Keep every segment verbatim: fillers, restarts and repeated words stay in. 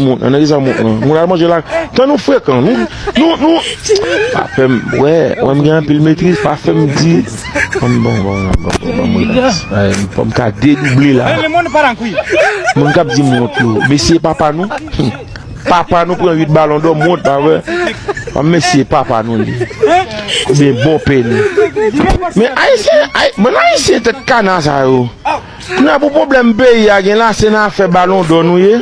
Moun, ann reza moun lan. Moun al manje la. Tan nou frekan. Nou, nou, nou. Pa fè m, wè, wè m gen anpil metriz, pa fè m di. Bon, bon, bon, bon, bon, bon, bon, relax. Ay, fò m ka dedouble la. Moun k ap di m wont yo. Mesye papa nou. Papa nou pran uit balon dò, m wont, pa vre. Mesye papa nou li. Oubyen bòpè nou. Men Ayisyen, ay, men Ayisyen tèt kana sa yo. Kounye a pou pwoblèm peyi a gen la, se nan afè balon dò nou ye.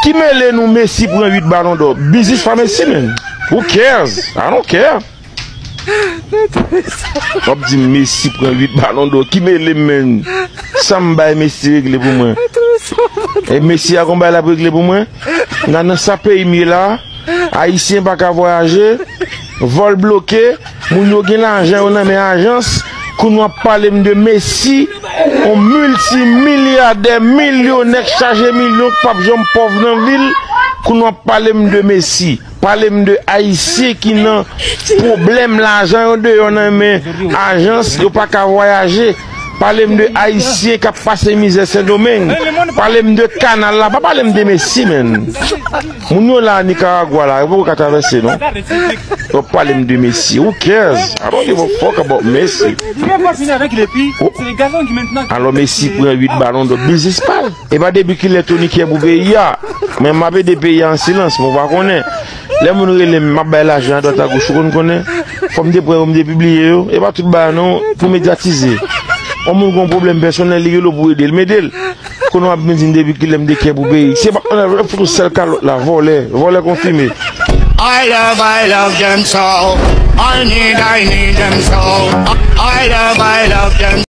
Ki mele nou Messi pran uit balon dò? Biznis pa Messi, men. Who cares? I don't care. W ap di m Messi pran uit balon dò. Ki mele m, men? Sa m bay Messi regle pou mwen? E Messi a gon bagay l ap regle pou mwen? Nan, nan sa peyi m ye la, Ayisyen pa ka vwayaje, vòl bloke, moun yo gen lajan yo nan men ajans, kounye w ap pale m de Messi, yon miltimilyadè, milyonè k chaje milyon k p ap janm pòv nan vi l, kounye w ap pale m de Messi. Pale m de Ayisyen ki nan pwoblèm, lajan yo deyò nan men ajans, yo pa ka vwayaje. Pale m de Ayisyen k ap pase mizè Sendomeng. Pale m de kanal la. Pa pale m de Messi, men. Moun yo la Nikaragwa la, yo poko ka travèse, non. Yo pale m de Messi. Who cares? I don't give a fuck about Messi. Alò Messi pran uit balon dò, biznis pa l. E pa depi kilè Tony kè pou peyi a. Men m ap ede peyi a an silans, men w pa konnen. Lè moun rele m, m ap bay lajan adwat agoch, ou konn konnen. Fò m te pran yo, m te pibliye yo. E pa tout bagay non, pou medyatize. Yon moun gen yon pwoblèm pèsonèl, li rele w pou ede l, m ede l. Kounye w ap vin di m depi kilè m te kè pou peyi. Se pa, foto sèl kalòt la, vòlè, vòlè konfime. I love, I love them so. I need, I need them so. I love, I love them.